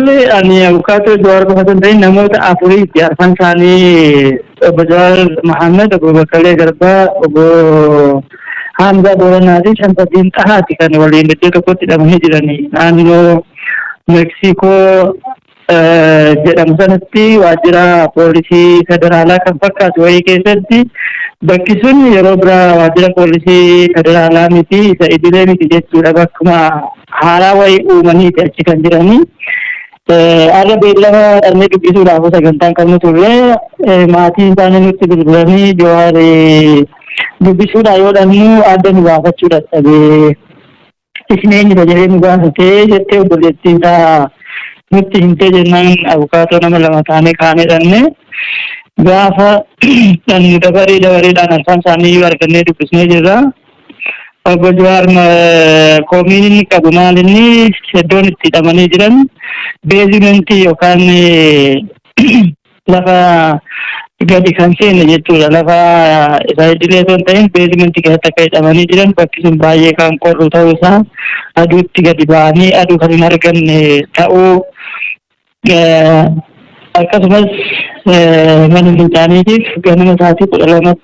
Tole, ani abukaatoo Jawaar qofa osoo hin ta'in namoota afuriiti. Arfan isaanii obbo Jawaar Mohaammed, obbo Baqqalee Garbaa, obbo Hamzaa Booranaa fi Shamsaddiin Xahaati kan waliin iddoo tokkotti hidhamanii jiranii. Naannoo Meeksikoo jedhamu sanatti waajjira poolisii federaalaa kan fakkaatu wayii keessatti. Bakki sun yeroo biraa waajjira poolisii federaalaa miti, isa idilee miti jechuudha. Bakkuma haaraa wayii uumaniiti achi kan jiranii. Har'a beellama dhaqnee dubbisuudhaaf sagantaan qabnu turre. Maatiin isaanii nutti bilbilanii, Jawaar dubbisuudhaa yoo dhabnu adda nu baafachuu dadhabee, isin eenyudha jedhee nu gaafatee jettee obboleettiin isaa nutti himtee jennaan, abukaatoo nama lama taanee kaanee dhanne. Gaafa dhannu dabaree dabareedhaan arfan isaanii iyyuu argannee dubbisnee jirra. Obbo Jawaar komiin inni qabu maal? Inni iddoon itti hidhamanii jiran basement yookaan lafa gadi kan seene jechuudha. Lafa isa idilee osoo hin ta'in basement keessatti akka hidhamanii jiran, bakki sun baay'ee kan qorru ta'uu isaa, aduutti gadi ba'anii aduu kan hin arganne ta'uu, akkasumas mana fincaaniitiif ganama sa'aatii 12tti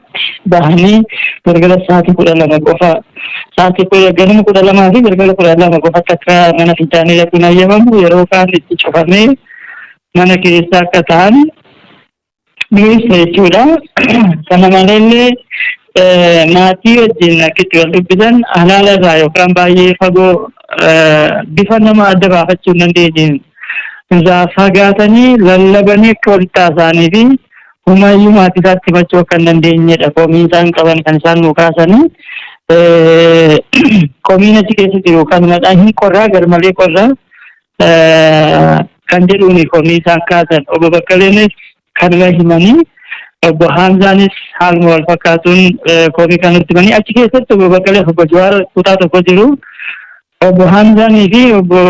bahanii galgala sa'aatii 12 qofa, sa'aatii ganama 12 fi galgala 12 qofatti akka mana fincaanii dhaquun hayyamamu, yeroo kaan itti cufamee mana keessa akka ta'an nu ibsa jechuudha. Kana maleellee maatii wajjin akka itti wal dubbisan halaala irraa yookaan baay'ee fagoo, bifa nama adda baafachuu hin dandeenyeen irraa fagaatanii lallabanii akka walitti haasa'anii fi humayyuu maatii isaatti himachuu akka hin dandeenyedha. Komii isaan qaban kan isaan nu kaasanii. Komiin achi keessa jiru kanumadha. Hin qorraa, garmalee qorraa kan jedhuuni komii isaan kaasan. Obbo Baqqaleenis kanuma himanii, obbo Haamzaanis haaluma wal fakkaatuun komii kan nutti himanii. Achi keessatti obbo Baqqalee fi obbo Jawaar kutaa tokko jiru. Obbo Haamzaanii fi obbo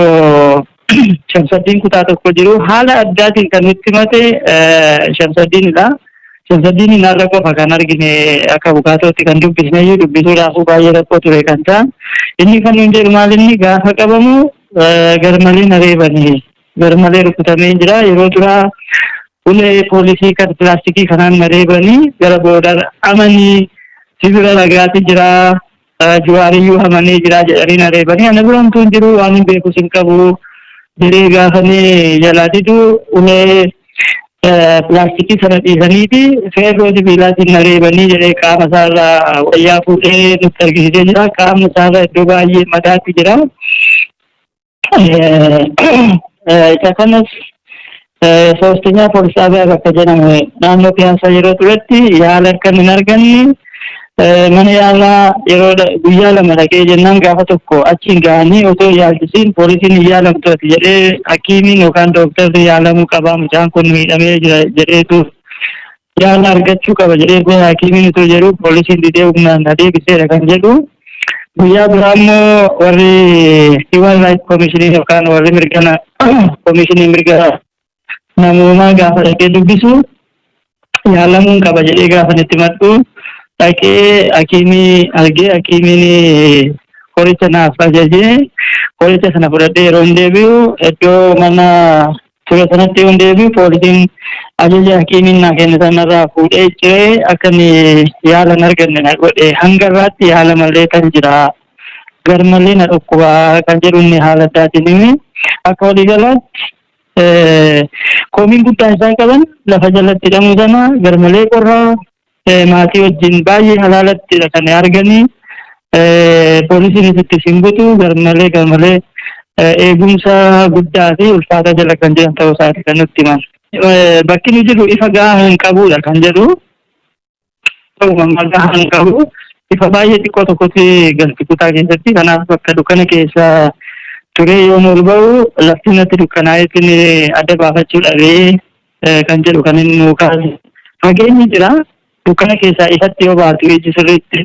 Shamsaddiin kutaa tokko jiru. Haala addaatiin kan nutti himate Shamsaddiinidha. Shamsaddiin har'a qofa kan argine, akka abukaatootti kan dubbisne iyyuu dubbisuudhaafuu baay'ee rakkoo ture kan ta'an. Inni kan nuun jedhu maal? Inni gaafa qabamu garmalee na reebanii, garmalee rukutamee jira. Yeroo duraa ulee poolisii kan pilaastikii kanaan na reebanii, gara booda amanii sibira ragaati jira, Jawaariyyuu amanee jira jedhanii na reebanii, ana bira homtuu hin jiru, waan hin beekus hin qabu jedhee gaafanii jalaa didu, ulee pilaastikii sana dhiisaniiti feerroo sibiilaatiin na reebanii jedhee qaama isaarraa wayyaa fuudhee nutti argisiisee jira. Qaamni isaarra iddoo baay'ee madaatti jira. Isa kanas ሶስተኛ ፖሊስ ጣቢያ bakka jedhamu naannoo Piyaasaa yeroo turetti yaala akka hin arganne, mana yaalaa yeroo guyyaa 2 dhaqee jennaan, gaafa tokko achiin gahanii otoo yaalchisiin poolisiin hin yaalamtu ati jedhee, hakiimiin yookaan dooktarri yaalamuu qaba, mucaan kun miidhamee jira jedheetu yaala argachuu qaba jedhee hakiimiin otoo jedhu, poolisiin didee humnaan na deebiseera kan jedhu. Guyyaa biraa immoo warri Human Rights Commission yookaan warri mirga komishinii mirga namoomaa gaafa dhaqee dubbisu, yaalamuun qaba jedhee gaafa itti madhu, dhaqee hakiimii argee, hakiimiin qoricha naaf ajajee, qoricha sana fudhadhee yeroo hin deebi'u, iddoo mana ture sanatti yoo hin deebi'u, poolisiin ajaja hakiimiin naa kenne sanarraa fuudhee ciree akka inni yaala hin arganne na godhe, hanga irraatti yaala malee kan jira, garmalee na dhukkubaa kan jedhu inni haala addaatiin hime. Akka waliigalaatti komiin guddaa isaan qaban lafa jalatti hidhamuu sana, garmalee qorraa, maatii wajjin baay'ee halaalatti kan arganii, poolisiin itti simbutu, garmalee garmalee eegumsa guddaa fi ulfaataa jala kan jiran ta'uu isaati kan nutti himan. Bakki nu jiru ifa gahaa hin qabudha kan jedhu. Uumamaa gahaa hin qabu. Ifa baay'ee xiqqoo tokkotti galti kutaa keessatti. Kanaaf bakka dukkana keessa turee yoo ol ba'u lafti natti dukkanaa'eetiin adda baafachuu dhabee kan jedhu kan inni nuu kaase. Fageenyi jira. Dukkana keessaa ifatti yoo baatu iji sirriitti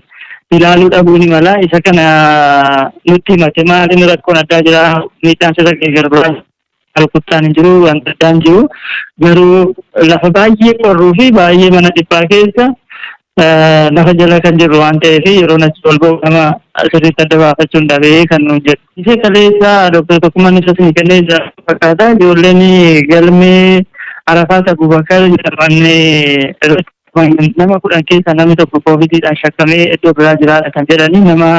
ilaaluu dhabuu ni mala. Isa kana nutti himate. Maaliin rakkoon addaa jira? Miidhaan sirra ga'e garbaa rukuttaan hin jiru, wanta addaan jiru. Garuu lafa baay'ee qorruu fi baay'ee mana dhiphaa keessa lafa jala kan jirru waan ta'eef, yeroo achi ol ba'u nama sirriitti adda baafachuun dhabee kan nuun jedhu. Ishee kaleessa Dooktar Tokkummaan ibsa isinii kennee jira. fakkaata. Ijoolleen galmee Arafaat Abubakar jedhaman irratti nama 10 keessaa namni tokko koovidiidhaan shakkamee iddoo biraa jiraadha kan jedhani, nama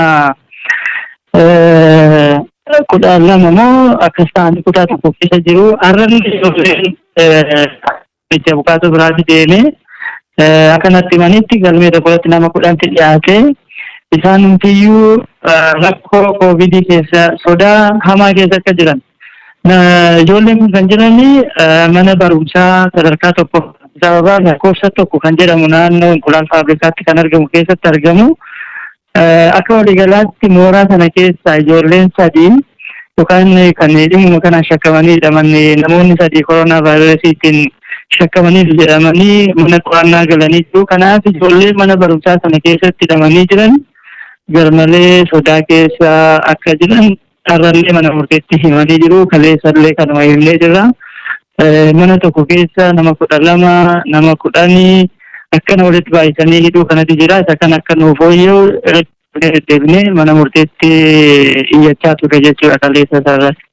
12 moo akkas ta'anii kutaa tokko keessa jiru. Har'allee ijoolleen itti abukaatoo biraatti deemee akkanatti himanitti galmee tokko irratti nama 10tti dhiyaate, isaan hundiyyuu rakkoo koovidii keessa sodaa hamaa keessa akka jiran. Ijoolleen kun kan jiran mana barumsaa sadarkaa tokko sababa lakkoofsa 1 kan jedhamu naannoo Inqulaal Faabrikaatti kan argamu keessatti argamu. Akka waliigalaatti mooraa sana keessa ijoolleen sadii yookaan kan dhimma kanaan shakkamanii hidhaman, namoonni sadii koronaa vaayirasiitiin shakkamanii jedhamanii mana qorannaa galanii jiru. Kanaaf ijoolleen mana barumsaa sana keessatti hidhamanii jiran garmalee sodaa keessa akka jiran har'allee mana murteetti himanii jiru. Kaleessallee kanuma himnee jirra. Mana tokko keessa nama 12, nama 10 akkana walitti baay'isanii hidhuu kanatu jira. Isa kan akka nuuf fooyya'u irratti deddeebinee mana murteetti iyyachaa ture jechuudha kaleessa isaarratti.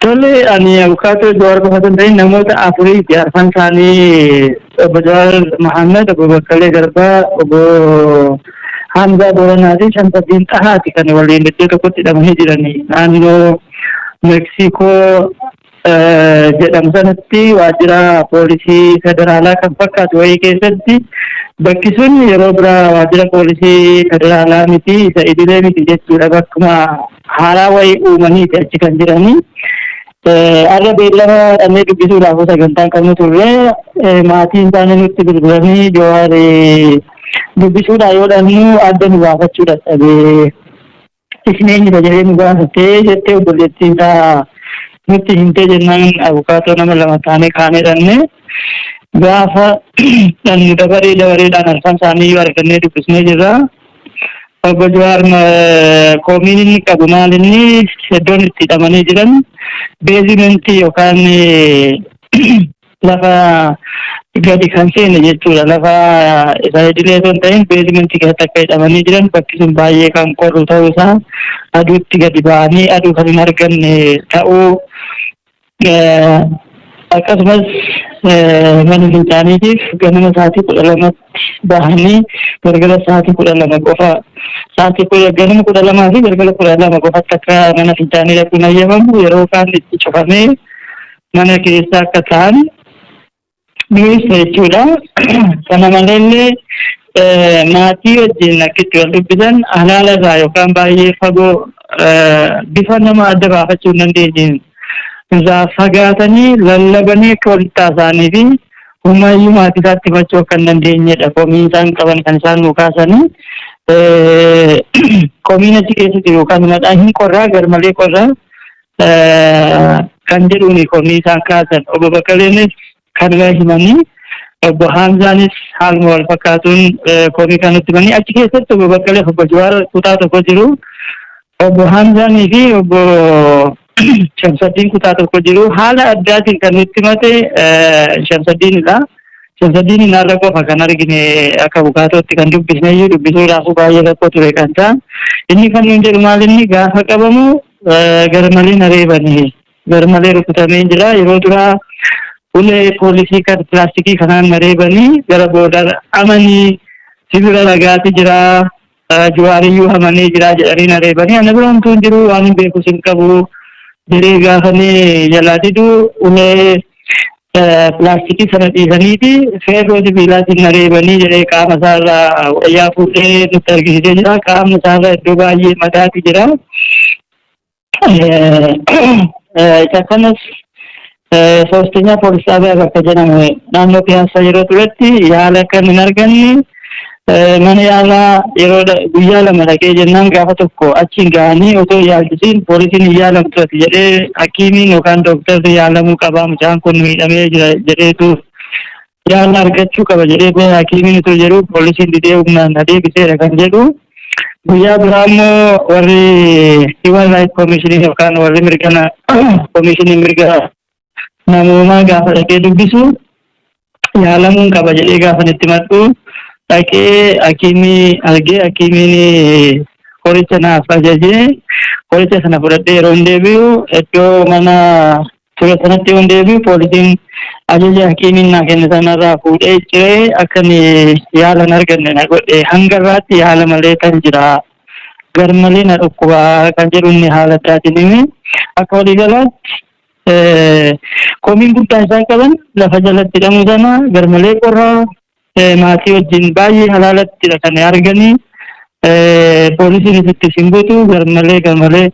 Tole, ani abukaatoo Jawaar qofa osoo hin ta'in namoota afuriiti. Arfan isaanii obbo Jawaar Mahammed, obbo Baqqalee Garbaa, obbo Hamzaa Booranaa fi Shamsaddiin Xahaati kan waliin iddoo tokkotti hidhamanii jiranii. Naannoo Meeksikoo jedhamu sanatti waajjira poolisii federaalaa kan fakkaatu wayii keessatti. Bakki sun yeroo biraa waajjira poolisii federaalaa miti, isa idilee miti jechuudha, bakkuma haaraa wayii uumaniiti achi kan jiranii. Har'a beellama dhannee dubbisuudhaaf sagantaan qabnu turre, maatiin isaanii nutti bilbilanii Jawaar dubbisuudhaa yoo dhannu adda nu baafachuu dadhabee, isin eenyudha jedhee nu gaafatee jettee obboleettiin isaa nutti himtee jennaan, abukaatoo nama lama taanee kaanee dhanne. Gaafa dhannu dabaree dabareedhaan arfan isaanii iyyuu argannee dubbisnee jirra. Obbo Jawaar koomiin inni qabu maal, inni iddoon itti hidhamanii jiran basementii yookaan lafa gadi kan seene jechuudha. Lafa isa idilee osoo hin ta'in basementii keessatti akka hidhamanii jiran, bakki sun baay'ee kan qorru ta'uu isaa, aduutti gadi ba'anii aduu kan hin arganne ta'uu, akkasumas mana fincaaniitiif ganama sa'aatii 12tti bahanii galgala sa'aatii 12 qofa, sa'aatii ganama 12 fi galgala 12 qofatti akka mana fincaanii dhaquun eeyyamamu, yeroo kaan itti cufamee mana keessa akka ta'an nu ibsa jechuudha. Kana maleellee maatii wajjin akka itti wal dubbisan halaala irraa yookaan baay'ee fagoo, bifa nama adda baafachuu hin dandeenyeen irraa fagaatanii lallabanii akka walitti haasa'anii fi humaayyuu maatii isaatti himachuu akka hin dandeenyedha. Komii isaan qaban kan isaan nu kaasanii. Komiin achi keessa jiru kanumadha. Hin qorraa, garmalee qorraa kan jedhuuni komii isaan kaasan. Obbo Baqqaleenis kanuma himanii, obbo Hamzaanis haaluma wal fakkaatuun komii kan nutti himanii. Achi keessatti obbo Baqqalee fi obbo Jawaar kutaa tokko jiru. Obbo Hamzaanii fi obbo Shamsaddiin kutaa tokko jiru. Haala addaatiin kan nutti himate Shamsaddiinidha. Shamsaddiin har'a qofa kan argine, akka abukaatootti kan dubbisne iyyuu dubbisuudhaaf baay'ee rakkoo ture kan ta'an. Inni kan nuun jedhu maal, inni gaafa qabamu garmalee na reebanii, garmalee rukutamee jira. Yeroo duraa ulee poolisii kan pilaastikii kanaan na reebanii, gara booda amanii sibira ragaati jira, Jawaariyyuu amanee jira jedhanii na reebanii, ana bira homtuu hin jiru, waan hin beekus hin qabu jedhee gaafanii jalaa didu, ulee pilaastikii sana dhiisaniiti feerroo sibiilaatiin na reebanii jedhee qaama isaarraa wayyaa fuudhee nutti argisiisee jira. Qaamni isaarra iddoo baay'ee madaati jira. Isa kanas ሶስተኛ ፖሊስ ጣቢያ bakka jedhamu naannoo Piyaasaa yeroo turetti yaala kan hin arganne, mana yaalaa yeroo guyyaa 2 dhaqee jennaan, gaafa tokko achiin gahanii otoo yaalchisiin poolisiin hin yaalamtu ati jedhee, hakiimiin yookaan dooktarri yaalamuu qabaa, mucaan kun miidhamee jira jedheetu yaala argachuu qaba jedhee hakiimiin utuu jedhu poolisiin didee humnaan na deebiseera kan jedhu. Guyyaa biraa immoo warri Human Rights Commission yookaan warri mirga komishinii mirga namoomaa gaafa dhaqee dubbisu, yaalamuun qaba jedhee gaafa itti madhu dhaqee hakiimii argee, hakiimiin Qoricha naaf ajajee, qoricha sana fudhadhee yeroo hin deebi'u, iddoo mana ture sanatti yoo hin deebi'u, poolisiin ajaja hakiimiin naa kenne sanarraa fuudhee ciree akka inni yaala hin arganne na godhe. Hanga irraatti yaala malee kan jira, garmalee na dhukkubaa kan jedhu inni haala addaatiin hime. Akka waliigalaatti komiin guddaa isaan qaban lafa jalatti hidhamuu sana, garmalee qorraa, maatii wajjin baay'ee halaalattidha kan arganii. Poolisiin itti simbutu garmalee garmalee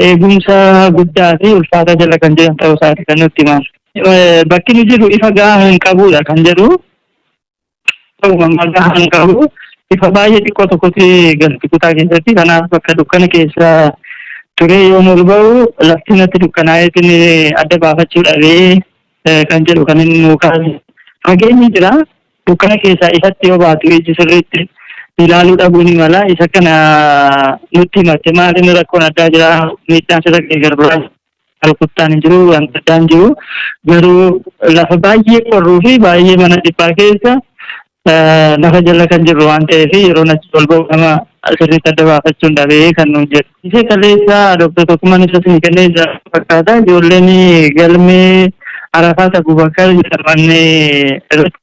eegumsa guddaa fi ulfaataa jala kan jiran ta'uu isaati kan nutti himan. Bakki nu jiru ifa gahaa hin qabudha kan jedhu. Uumamaa gahaa hin qabu. Ifa baay'ee xiqqoo tokkotti galti kutaa keessatti. Kanaaf bakka dukkana keessa turee yoo ol ba'u lafti natti dukkanaa'eetiin adda baafachuu dhabee kan jedhu kan inni nuu kaase. Fageenyi jira. Dukkana keessaa ifatti yoo baatu iji sirriitti ilaaluu dhabuu ni mala. Isa kana nutti himatte. Maaliin rakkoon addaa jira? Miidhaan sirra ga'e garbiraa rukuttaan hin jiru, wanta addaan jiru. Garuu lafa baay'ee qorruu fi baay'ee mana dhiphaa keessa lafa jala kan jirru waan ta'eef yeroo achi ol ba'u nama sirriitti adda baafachuun dhabee kan nuun jedhu. Ishee kaleessa Dooktar Tokkummaan ibsa isinii kennee jira fakkaata. Ijoolleen galmee Arafaat Abubakar jedhaman irratti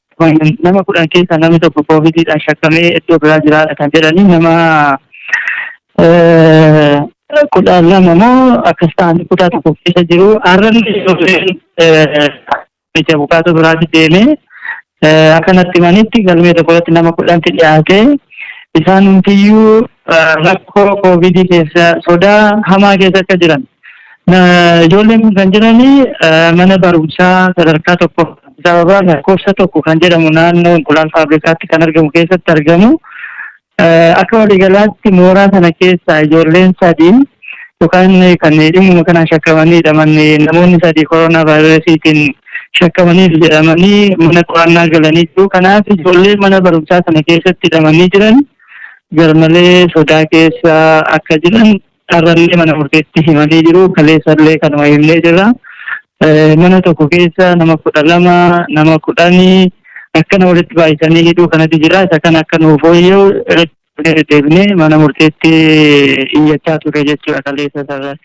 nama 10 keessaa namni tokko koovidiidhaan shakkamee iddoo biraa jiraadha kan jedhanii, nama 12 moo akkas ta'anii kutaa tokko keessa jiru. Har'an ijoolleen ija bukaatoo biraatti deemee akkanatti himanitti galmee tokko irratti nama 10tti dhiyaate, isaan hundiyyuu rakkoo koovidii keessa sodaa hamaa keessa akka jiran. Ijoolleen kun kan jiranii mana barumsaa sadarkaa tokko sababa lakkoofsa 1 kan jedhamu naannoo Inqulaal Faabrikaatti kan argamu keessatti argamu. Akka waliigalaatti mooraa sana keessa ijoolleen sadii yookaan kan dhimmuma kanaan shakkamanii hidhaman, namoonni sadii koronaa vaayirasiitiin shakkamaniiru jedhamanii mana qorannaa galanii jiru. Kanaaf ijoolleen mana barumsaa sana keessatti hidhamanii jiran garmalee sodaa keessa akka jiran har'allee mana murteetti himanii jiru. Kaleessallee kanuma himnee jirra. Mana tokko keessa nama 12, nama 10 akkana walitti baay'isanii hidhuu kanatu jira. Isa kana akka nuuf fooyya'u irratti deebinee mana murteetti iyyachaa ture jechuudha kaleessa sarara.